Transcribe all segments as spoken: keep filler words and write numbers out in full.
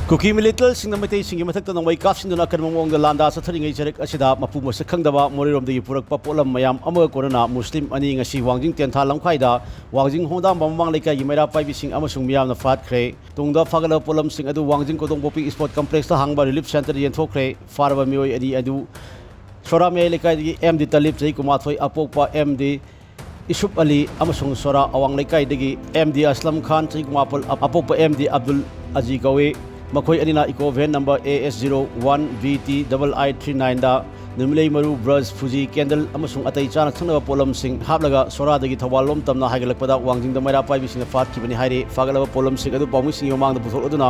ꯀꯨꯀꯤ ꯃꯤꯂꯤꯇꯦꯟꯠꯁꯤꯡꯅ ꯃꯩꯇꯩꯁꯤꯡꯒꯤ ꯃꯊꯛꯇ ꯅꯣꯡꯃꯩ ꯀꯥꯞꯁꯤꯟꯗꯨꯅ ꯑꯀꯟꯕ ꯃꯑꯣꯡꯗ ꯂꯥꯟꯗꯥ ꯆꯠꯊꯔꯤꯉꯩ ꯆꯔꯛ ꯑꯁꯤꯗ ꯃꯄꯨ ꯃꯁꯛ ꯈꯪꯗꯕ ꯃꯣꯔꯦꯔꯣꯝꯗꯒꯤ ꯄꯨꯔꯛꯄ ꯄꯣꯠꯂꯝ ꯃꯌꯥꯝ ꯑꯃꯒ ꯀꯣꯟꯅꯅ ꯃꯨꯁꯂꯤꯝ ꯑꯅꯤ ꯉꯁꯤ ꯋꯥꯡꯖꯤꯡ ꯇꯦꯟꯊꯥ ꯂꯝꯈꯥꯏꯗ ꯋꯥꯡꯖꯤꯡ ꯍꯣꯡꯗꯥꯝꯕ ꯃꯃꯥꯡ ꯂꯩꯀꯥꯏꯒꯤ ꯃꯩꯔꯥ ꯄꯥꯏꯕꯤꯁꯤꯡ ꯑꯃꯁꯨꯡ ꯃꯤꯌꯥꯝꯅ ꯐꯥꯠꯈ꯭ꯔꯦ꯫ ꯇꯨꯡꯗ ꯐꯥꯒꯠꯂꯕ ꯄꯣꯠꯂꯝꯁꯤꯡ ꯑꯗꯨ ꯋꯥꯡꯖꯤꯡ ꯀꯣꯗꯣꯡꯄꯣꯛꯄꯤ ꯏꯁꯄꯣꯔꯠ ꯀꯝꯄ꯭ꯂꯦꯛꯁꯇ ꯍꯥꯡꯕ ꯔꯤꯂꯤꯐ ꯁꯦꯟꯇꯔꯗ ꯌꯦꯟꯊꯣꯛꯈ꯭ꯔꯦ꯫ ꯐꯥꯔꯕ ꯃꯤꯑꯣꯏ ꯑꯅꯤ ꯑꯗꯨ ꯁꯣꯔꯥ ꯃꯌꯥꯏ ꯂꯩꯀꯥꯏꯗꯒꯤ ꯑꯦꯝ ꯗꯤ ꯇꯂꯤꯞ, ꯆꯍꯤ ꯀꯨꯟꯃꯥꯊꯣꯏ, ꯑꯄꯣꯛꯄ ꯑꯦꯝ ꯗꯤ ꯏꯁꯨꯞ ꯑꯂꯤ, ꯑꯃꯁꯨꯡ ꯁꯣꯔꯥ ꯑꯋꯥꯡ ꯂꯩꯀꯥꯏꯗꯒꯤ ꯑꯦꯝ ꯗꯤ ꯑꯁꯂꯝ ꯈꯥꯟ, ꯆꯍꯤ ꯀꯨꯟꯃꯥꯄꯜ, ꯑꯄꯣꯛꯄ ꯑꯦꯝ ꯗꯤ ꯑꯕꯗꯨꯜ ꯑꯖꯤ ꯀꯧꯏ꯫ ꯃꯈꯣꯏ ꯑꯅꯤꯅ eco van number A S zero one B T double I three nine ꯗ ꯅꯨꯃꯤꯠꯂꯩ ꯃꯔꯨ, ꯕ꯭ꯔꯁ, ꯐꯨꯖꯤ, ꯀꯦꯟꯗꯜ ꯑꯃꯁꯨꯡ ꯑꯇꯩ ꯆꯥꯅ ꯊꯛꯅꯕ ꯄꯣꯠꯂꯝꯁꯤꯡ ꯍꯥꯞꯂꯒ ꯁꯣꯔꯥꯗꯒꯤ ꯊꯧꯕꯥꯜ ꯂꯣꯝ ꯇꯝꯅ ꯍꯥꯏꯒꯠꯂꯛꯄꯗ ꯋꯥꯡꯖꯤꯡꯗ ꯃꯩꯔꯥ ꯄꯥꯏꯕꯤꯁꯤꯡꯅ ꯐꯥꯠꯈꯤꯕꯅꯤ ꯍꯥꯏꯔꯤ꯫ ꯐꯥꯒꯠꯂꯕ ꯄꯣꯠꯂꯝꯁꯤꯡ ꯑꯗꯨ ꯄꯥꯎꯃꯤꯁꯤꯡꯒꯤ ꯃꯃꯥꯡꯗ ꯄꯨꯊꯣꯛꯂꯗꯨꯅ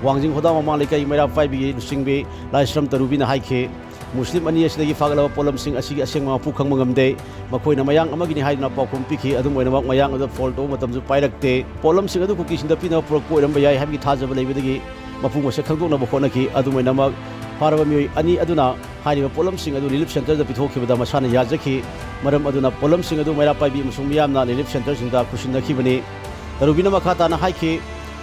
ꯋꯥꯡꯖꯤꯡ ꯍꯣꯗꯥ ꯃꯃꯥꯡ ꯂꯩꯀꯥꯏꯒꯤ ꯃꯩꯔꯥ ꯄꯥꯏꯕꯤꯒꯤ ꯂꯨꯆꯤꯡꯕꯤ ꯂꯥꯏꯁ꯭ꯔꯝ ꯇꯔꯨꯕꯤꯅ ꯍꯥꯏꯈꯤ꯫ ꯃꯨꯁꯂꯤꯝ ꯑꯅꯤ ꯑꯁꯤꯗꯒꯤ ꯐꯥꯒꯠꯂꯕ ꯄꯣꯠꯂꯝꯁꯤꯡ ꯑꯁꯤꯒꯤ ꯑꯁꯦꯡꯕ ꯃꯄꯨ ꯈꯪꯕ ꯉꯝꯗꯦ꯫ ꯃꯈꯣꯏꯅ ꯃꯌꯥꯡ ꯑꯃꯒꯤꯅꯤ ꯍꯥꯏꯗꯨꯅ ꯄꯥꯎꯈꯨꯝ ꯄꯤꯈꯤ꯫ ꯑꯗꯨꯝ ꯑꯣꯏꯅꯃꯛ, ꯃꯌꯥꯡ ꯑꯗꯨ ꯐꯣꯟ ꯇꯧꯕ ꯃꯇꯝꯁꯨ ꯄꯥꯏꯔꯛꯇꯦ꯫ ꯄꯣꯠꯂꯝꯁꯤꯡ ꯑꯗꯨ ꯀꯨꯀꯤꯁꯤꯡꯗ ꯄꯤꯅꯕ ꯄꯨꯔꯛꯄ ꯑꯣꯏꯔꯝꯕ ꯌꯥꯏ ꯍꯥꯏꯕꯒꯤ ꯊꯥꯖꯕ ꯂꯩꯕꯗꯒꯤ ꯃꯄꯨ ꯃꯁꯛ ꯈꯪꯗꯣꯛꯅꯕ ꯍꯣꯠꯅꯈꯤ꯫ ꯑꯗꯨꯝ ꯑꯣꯏꯅꯃꯛ, ꯐꯥꯔꯕ ꯃꯤꯑꯣꯏ ꯑꯅꯤ ꯑꯗꯨꯅ ꯍꯥꯏꯔꯤꯕ ꯄꯣꯠꯂꯝꯁꯤꯡ ꯑꯗꯨ ꯔꯤꯂꯤꯐ ꯁꯦꯟꯇꯔꯗ ꯄꯤꯊꯣꯛꯈꯤꯕꯗ ꯃꯁꯥꯅ ꯌꯥꯖꯈꯤ꯫ ꯃꯔꯝ ꯑꯗꯨꯅ ꯄꯣꯠꯂꯝꯁꯤꯡ ꯑꯗꯨ ꯃꯩꯔꯥ ꯄꯥꯏꯕꯤ ꯑꯃꯁꯨꯡ ꯃꯤꯌꯥꯝꯅ ꯔꯤꯂꯤꯐ ꯁꯦꯟꯇꯔꯁꯤꯡꯗ ꯈꯨꯠꯁꯤꯟꯅꯈꯤꯕꯅꯤ꯫ ꯇꯔꯨꯕꯤꯅ ꯃꯈꯥ ꯇꯥꯅ ꯍꯥꯏꯈꯤ,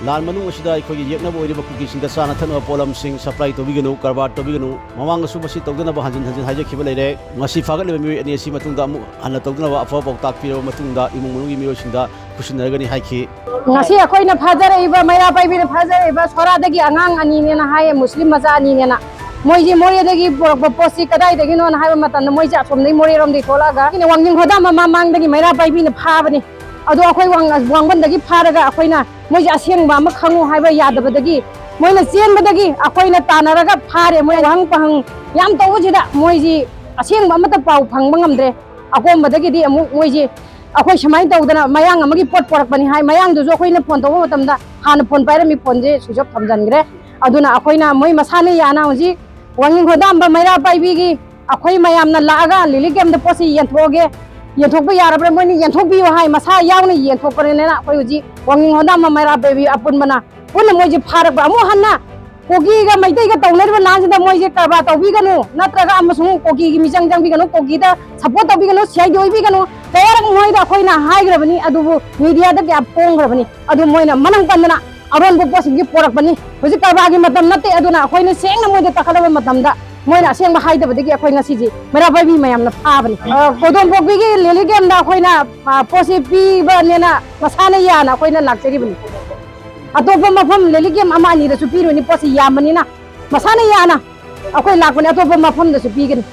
ꯂꯥꯟ ꯃꯅꯨꯡ ꯑꯁꯤꯗ ꯑꯩꯈꯣꯏꯒꯤ ꯌꯦꯛꯅꯕ ꯑꯣꯏꯔꯤꯕ ꯀꯨꯀꯤꯁꯤꯡꯗ ꯆꯥꯅ ꯊꯛꯅꯕ ꯄꯣꯠꯂꯝꯁꯤꯡ ꯁꯄ꯭ꯂꯥꯏ ꯇꯧꯕꯤꯒꯅꯨ, ꯀꯔꯕꯥꯔ ꯇꯧꯕꯤꯒꯅꯨ꯫ ꯃꯃꯥꯡꯗꯁꯨ ꯃꯁꯤ ꯇꯧꯗꯅꯕ ꯍꯟꯖꯤꯟ ꯍꯟꯖꯤꯟ ꯍꯥꯏꯖꯈꯤꯕ ꯂꯩꯔꯦ꯫ ꯉꯁꯤ ꯐꯥꯒꯠꯂꯤꯕ ꯃꯤꯑꯣꯏ ꯑꯅꯤ ꯑꯁꯤ ꯃꯇꯨꯡꯗ ꯑꯃꯨꯛ ꯍꯟꯅ ꯇꯧꯗꯅꯕ ꯑꯐꯕ ꯄꯥꯎꯇꯥꯛ ꯄꯤꯔꯕ ꯃꯇꯨꯡꯗ ꯏꯃꯨꯡ ꯃꯅꯨꯡꯒꯤ ꯃꯤꯑꯣꯏꯁꯤꯡꯗ ꯈꯨꯠꯁꯤꯟꯅꯔꯒꯅꯤ ꯍꯥꯏꯈꯤ꯫ ꯉꯁꯤ ꯑꯩꯈꯣꯏꯅ ꯐꯥꯖꯔꯛꯏꯕ, ꯃꯩꯔꯥ ꯄꯥꯏꯕꯤꯅ ꯐꯥꯖꯔꯛꯏꯕ ꯁꯣꯔꯥꯗꯒꯤ ꯑꯉꯥꯡ ꯑꯅꯤꯅꯦꯅ ꯍꯥꯏꯌꯦ, ꯃꯨꯁꯂꯤꯝ ꯃꯆꯥ ꯑꯅꯤꯅꯦꯅ꯫ ꯃꯣꯏꯁꯤ ꯃꯣꯔꯦꯗꯒꯤ ꯄꯨꯔꯛꯄ ꯄꯣꯠꯁꯤ ꯀꯗꯥꯏꯗꯒꯤꯅꯣꯅ ꯍꯥꯏꯕ ꯃꯇꯝꯗ, ꯃꯣꯏꯁꯦ ꯑꯁꯣꯝꯗꯒꯤ ꯃꯣꯔꯦꯔꯣꯝꯗꯒꯤ ꯊꯣꯛꯂꯛꯑꯒ ꯋꯥꯡꯖꯤꯡ ꯍꯣꯗꯥꯝꯕ ꯃꯃꯥꯡꯗꯒꯤ ꯃꯩꯔꯥ ꯄꯥꯏꯕꯤꯅ ꯐꯥꯕꯅꯤ꯫ ꯑꯗꯣ ꯑꯩꯈꯣꯏ ꯋꯥꯡ-, ꯋꯥꯡꯕꯟꯗꯒꯤ ꯐꯥꯔꯒ ꯑꯩꯈꯣꯏꯅ ꯃꯣꯏꯁꯦ ꯑꯁꯦꯡꯕ ꯑꯃ ꯈꯪꯉꯨ ꯍꯥꯏꯕ ꯌꯥꯗꯕꯗꯒꯤ ꯃꯣꯏꯅ ꯆꯦꯟꯕꯗꯒꯤ ꯑꯩꯈꯣꯏꯅ ꯇꯥꯟꯅꯔꯒ ꯐꯥꯔꯦ꯫ ꯃꯣꯏ ꯋꯥꯍꯪ ꯄꯥꯍꯪ ꯌꯥꯝ ꯇꯧꯕꯁꯤꯗ ꯃꯣꯏꯁꯤ ꯑꯁꯦꯡꯕ ꯑꯃꯠꯇ ꯄꯥꯎ ꯐꯪꯕ ꯉꯝꯗ꯭ꯔꯦ꯫ ꯑꯀꯣꯝꯕꯗꯒꯤꯗꯤ ꯑꯃꯨꯛ ꯃꯣꯏꯁꯤ ꯑꯩꯈꯣꯏ ꯁꯨꯃꯥꯏꯅ ꯇꯧꯗꯅ ꯃꯌꯥꯡ ꯑꯃꯒꯤ ꯄꯣꯠ ꯄꯣꯔꯛꯄꯅꯤ ꯍꯥꯏ꯫ ꯃꯌꯥꯡꯗꯨꯁꯨ ꯑꯩꯈꯣꯏꯅ ꯐꯣꯟ ꯇꯧꯕ ꯃꯇꯝꯗ ꯍꯥꯟꯅ ꯐꯣꯟ ꯄꯥꯏꯔꯝꯃꯤ, ꯐꯣꯟꯁꯦ switch off ꯊꯝꯖꯤꯟꯈ꯭ꯔꯦ꯫ ꯑꯗꯨꯅ ꯑꯩꯈꯣꯏꯅ ꯃꯣꯏ ꯃꯁꯥꯅ ꯌꯥꯅ ꯍꯧꯖꯤꯛ ꯋꯥꯡꯖꯤꯡ ꯈꯣꯏꯗꯥꯝꯕ ꯃꯩꯔꯥ ꯄꯥꯏꯕꯤꯒꯤ ꯑꯩꯈꯣꯏ ꯃꯌꯥꯝꯅ ꯂꯥꯛꯑꯒ ꯂꯤꯂꯤ ꯀꯦꯝꯗ ꯄꯣꯠꯁꯤ ꯌꯦꯟꯊꯣꯛꯑꯒꯦ, ꯌꯦꯟꯊꯣꯛꯄ ꯌꯥꯔꯕ꯭ꯔꯥ, ꯃꯣꯏꯅ ꯌꯦꯟꯊꯣꯛꯄꯤꯌꯨ ꯍꯥꯏ, ꯃꯁꯥ ꯌꯥꯎꯅ ꯌꯦꯟꯊꯣꯛꯄꯅꯤꯅ ꯑꯩꯈꯣꯏ ꯍꯧꯖꯤꯛ ꯋꯥꯡꯖꯤꯡ ꯈꯣꯏꯗꯥꯝꯕ ꯃꯩꯔꯥ ꯄꯥꯏꯕꯤ ꯑꯄꯨꯟꯕꯅ ꯄꯨꯟꯅ ꯃꯣꯏꯁꯦ ꯐꯥꯔꯛꯄ꯫ ꯑꯃꯨꯛ ꯍꯟꯅ ꯀꯨꯀꯤꯒ ꯃꯩꯇꯩꯒ ꯇꯧꯅꯔꯤꯕ ꯂꯥꯟꯁꯤꯗ ꯃꯣꯏꯁꯦ ꯀꯔꯕꯥꯔ ꯇꯧꯕꯤꯒꯅꯨ, ꯅꯠꯇ꯭ꯔꯒ ꯑꯃꯁꯨꯡ ꯀꯨꯀꯤꯒꯤ ꯃꯤꯆꯪ ꯆꯪꯕꯤꯒꯅꯨ, ꯀꯨꯀꯤꯗ support ꯇꯧꯕꯤꯒꯅꯨ, ꯁꯤ ꯑꯥꯏ ꯗꯤ ꯑꯣꯏꯕꯤꯒꯅꯨ, ꯀꯌꯥꯔꯛ ꯃꯣꯏꯗ ꯑꯩꯈꯣꯏꯅ ꯍꯥꯏꯈ꯭ꯔꯕꯅꯤ, ꯑꯗꯨꯕꯨ media ꯗ ꯀꯌꯥ ꯐꯣꯡꯈ꯭ꯔꯕꯅꯤ꯫ ꯑꯗꯨ ꯃꯣꯏꯅ ꯃꯅꯝ ꯀꯟꯗꯅ ꯑꯔꯣꯟꯕ ꯄꯣꯠꯁꯤꯡꯁꯤ ꯄꯣꯔꯛꯄꯅꯤ꯫ ꯍꯧꯖꯤꯛ ꯀꯔꯕꯥꯔꯒꯤ ꯃꯇꯝ ꯅꯠꯇꯦ, ꯑꯗꯨꯅ ꯑꯩꯈꯣꯏꯅ ꯁꯦꯡꯅ ꯃꯣꯏꯗ ꯇꯥꯛꯀꯗꯕ ꯃꯇꯝꯗ ꯃꯣꯏꯅ ꯑꯁꯦꯡꯕ ꯍꯥꯏꯗꯕꯗꯒꯤ ꯑꯩꯈꯣꯏ ꯉꯁꯤꯁꯤ ꯃꯩꯔꯥ ꯄꯥꯏꯕꯤ ꯃꯌꯥꯝꯅ ꯐꯥꯕꯅꯤ꯫ ꯑ, ꯀꯧꯗꯣꯝꯄꯣꯛꯄꯤꯒꯤ ꯂꯤꯂꯤ ꯀꯦꯝꯗ ꯑꯩꯈꯣꯏꯅ, ꯑ, ꯄꯣꯠꯁꯤ ꯄꯤꯕꯅꯦꯅ ꯃꯁꯥꯅ ꯌꯥꯅ ꯑꯩꯈꯣꯏꯅ ꯂꯥꯛꯆꯔꯤꯕꯅꯤ꯫ ꯑꯇꯣꯞꯄ ꯃꯐꯝ ꯂꯤꯂꯤ ꯀꯦꯝ ꯑꯃ ꯑꯅꯤꯗꯁꯨ ꯄꯤꯔꯨꯅꯤ, ꯄꯣꯠꯁꯤ ꯌꯥꯝꯕꯅꯤꯅ ꯃꯁꯥꯅ ꯌꯥꯅ ꯑꯩꯈꯣꯏ ꯂꯥꯛꯄꯅꯤ, ꯑꯇꯣꯞꯄ ꯃꯐꯝꯗꯁꯨ ꯄꯤꯒꯅꯤ꯫